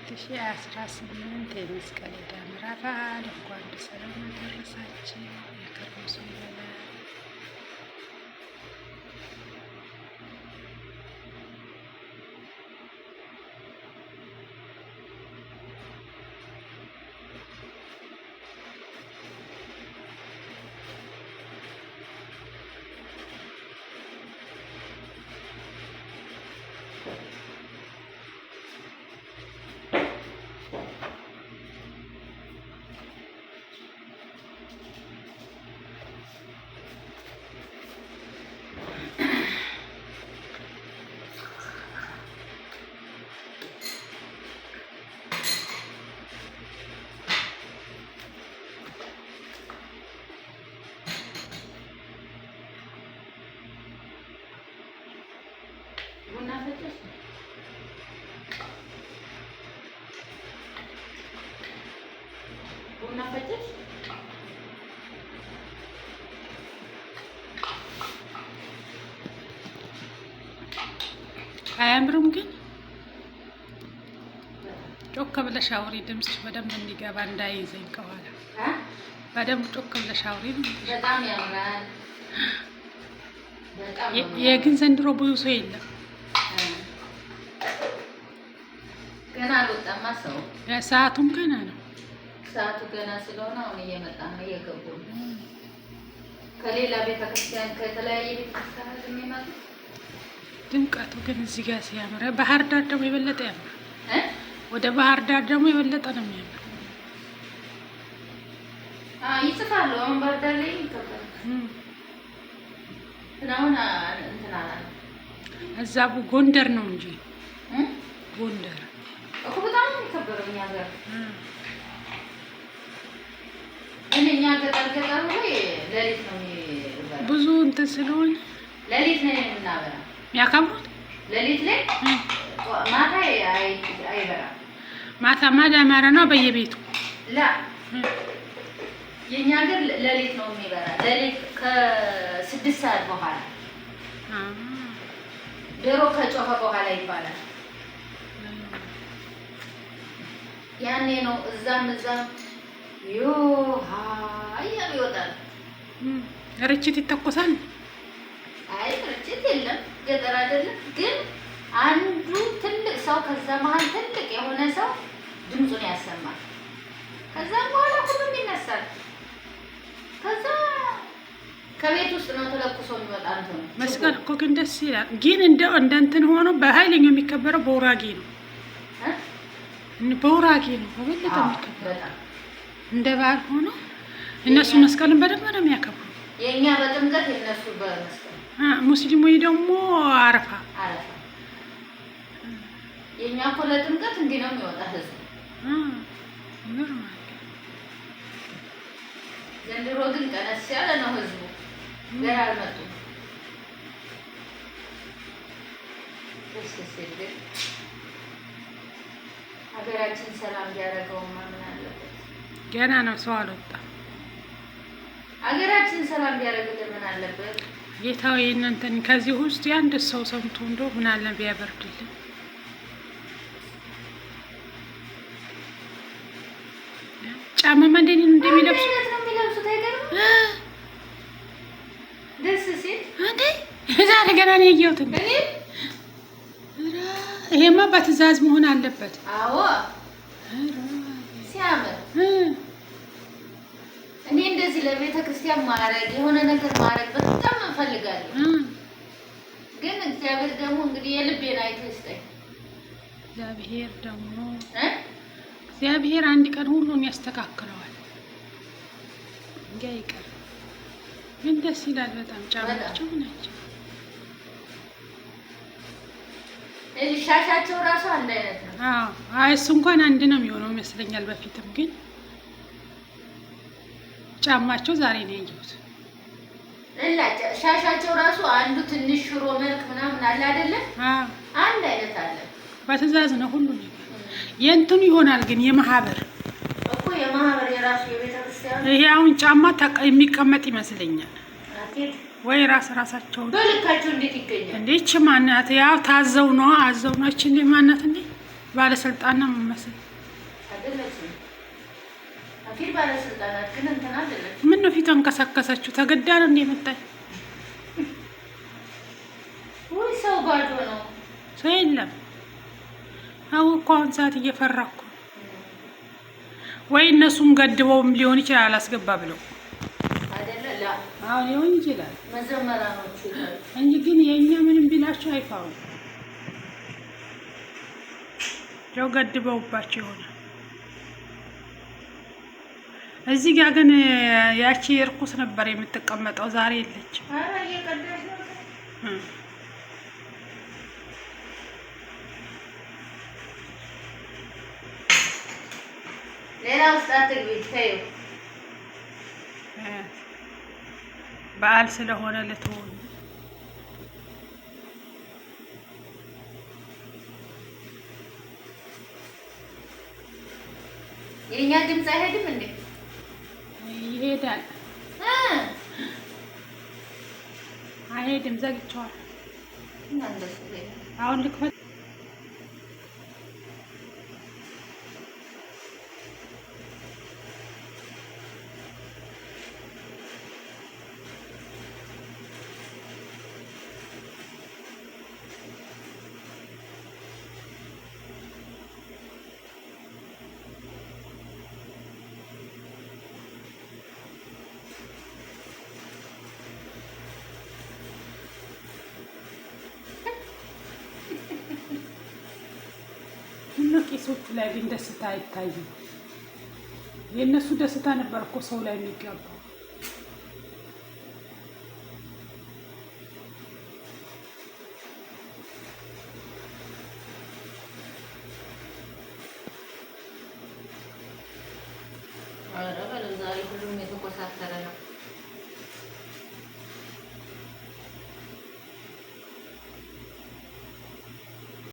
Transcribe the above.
የ2018 የመስቀል የደመራ በዓል እንኳን በሰላም አደረሳችሁ። የከርሞ ሰው ይበለን። ቡና ፈጨሽ? ቡና ፈጨሽ? አያምርም ግን? ጮክ ብለሽ አውሪ፣ ድምፅሽ በደንብ እንዲገባ እንዳይዘኝ ከኋላ። በደንብ ጮክ ብለሽ አውሪ። በጣም ያምራል። በጣም የግን ዘንድሮ ብዙ ሰው የለም። ገና አልወጣማ ሰው። ሰዓቱም ገና ነው። ሰዓቱ ገና ስለሆነ አሁን እየመጣ ነው፣ እየገቡ ነው። ከሌላ ቤተክርስቲያን፣ ከተለያየ ቤተክርስቲያን የሚመጡት። ድምቀቱ ግን እዚህ ጋር ሲያምር፣ ባህር ዳር ደግሞ የበለጠ ያምራል። ወደ ባህር ዳር ደግሞ የበለጠ ነው የሚያምር። ይጽፋሉ። አሁን ባህር ዳር ላይ ይከበራል። አሁን እንትን አላለም። እዛ ጎንደር ነው እንጂ ጎንደር እኮ በጣም ነው የሚከበረው እኛ ሀገር። ግን እኛ ገጠር ገጠሩ ላይ ሌሊት ነው የሚበራው። ብዙ እንትን ስለሆነ ሌሊት ነው የምናበራው። የሚያከብሩት ሌሊት ላይ፣ ማታ አይበራም። ማታማ ደመራ ነው በየቤቱ። ላ፣ የእኛ ሀገር ሌሊት ነው የሚበራ። ሌሊት ከ6 ሰዓት በኋላ፣ ዶሮ ከጮኸ በኋላ ይባላል። ያኔ ነው እዛም እዛም ዮሃ እያሉ ይወጣል። ርችት ይተኮሳል። አይ፣ ርችት የለም፣ ገጠር አይደለም። ግን አንዱ ትልቅ ሰው፣ ከዛ መሀል ትልቅ የሆነ ሰው ድምፁን ያሰማል። ከዛም በኋላ ሁሉም ይነሳል። ከዛ ከቤት ውስጥ ነው ተለኩሶ የሚወጣ እንትኑ። መስቀል እኮ ግን ደስ ይላል። ግን እንደ እንትን ሆኖ በኃይለኛው የሚከበረው በውራጌ ነው። በውራጌ ነው በበለጠ የሚከበረው። እንደ በዓል ሆኖ እነሱ መስቀልን በደንብ ነው የሚያከብሩ። የእኛ በጥምቀት፣ የእነሱ በመስቀል። ሙስሊሞች ደግሞ አረፋ። አረፋ። የእኛ እኮ ለጥምቀት እንዲህ ነው የሚወጣ ህዝብ። ይገርማል። ዘንድሮ ግን ቀነስ ያለ ነው ህዝቡ። ገና አልመጡም። ደስ ሲል ግን ሀገራችን ሰላም ቢያደርገውማ ምን አለበት? ገና ነው፣ ሰው አልወጣም። ሀገራችን ሰላም ቢያደርግልን ምን አለበት? ጌታዊ እናንተን ከዚህ ውስጥ የአንድ ሰው ሰምቶ እንደው ምን አለ ቢያበርድልን። ጫማማ እንዴት እንደሚለብሱ አይነት ነው የሚለብሱት። አይገርምም? ደስ ሲል። እንዴ፣ ዛሬ ገና ነው ያየሁት። እኔ ይሄማ በትዕዛዝ መሆን አለበት። አዎ፣ ሲያምር። እኔ እንደዚህ ለቤተ ክርስቲያን ማድረግ፣ የሆነ ነገር ማድረግ በጣም እፈልጋለሁ። ግን እግዚአብሔር ደግሞ እንግዲህ የልቤን አይቶ ይስጠኝ። እግዚአብሔር ደግሞ እግዚአብሔር አንድ ቀን ሁሉን ያስተካክለዋል። እንዲህ አይቀርም። ግን ደስ ይላል በጣም ጫማቸው ናቸው። ሻሻቸው ራሱ አንድ አይነት ነው። አዎ፣ አይ እሱ እንኳን አንድ ነው የሚሆነው ይመስለኛል። በፊትም ግን ጫማቸው ዛሬ ነው ያየሁት። ሻሻቸው ራሱ አንዱ ትንሽ ሽሮ መልክ ምናምን አለ አይደለ? አዎ። አንድ አይነት አለ። በትዕዛዝ ነው ሁሉ ነገር። የእንትኑ ይሆናል ግን የማህበር እኮ የማህበር፣ የራሱ የቤተ ክርስቲያኑ። ይሄ አሁን ጫማ የሚቀመጥ ይመስለኛል። አቴት ወይ ራስ ራሳቸውን በልካቸው እንዴት ይገኛል? እንዴ፣ ይቺ ማናት? ያው ታዘው ነው፣ አዘው ነው። እቺ እንዴ ማናት? እንዴ ባለስልጣን ነው የምመስል። አይደለችም። አኪል ባለስልጣናት ግን እንትን አይደለችም። ምን ነው ፊቷን ከሰከሰችው? ተገዳ ነው እንደ የመጣች። ውይ ሰው ባዶ ነው። ሰው የለም። አሁን እኮ አሁን ሰዓት እየፈራ እኮ ወይ እነሱም ገድበውም ሊሆን ይችላል አላስገባ ብለው። አይደለ ላ አዎ ሊሆን ይችላል። መዘመራኖቹ እንጂ ግን የእኛ ምንም ቢላቸው አይፈሩም። ያው ገድበውባቸው ይሆናል። እዚህ ጋር ግን ያቺ እርኩስ ነበር የምትቀመጠው፣ ዛሬ የለችም። ኧረ እየቀዳሽ ነው። ሌላ ውስጥ አትግቢ፣ ተይው። በዓል ስለሆነ ልትሆን የእኛ ድምፅ አይሄድም እንዴ? ይሄዳል። እ አይሄድም፣ ዘግቼዋለሁ። እና እንደሱ ሌላ አሁን ልክፈት። ምነው ቄሶቹ ላይ ግን ደስታ አይታይም? የእነሱ ደስታ ነበር እኮ ሰው ላይ የሚገባው። ኧረ በለው ዛሬ ሁሉም የተኮሳተረ ነው።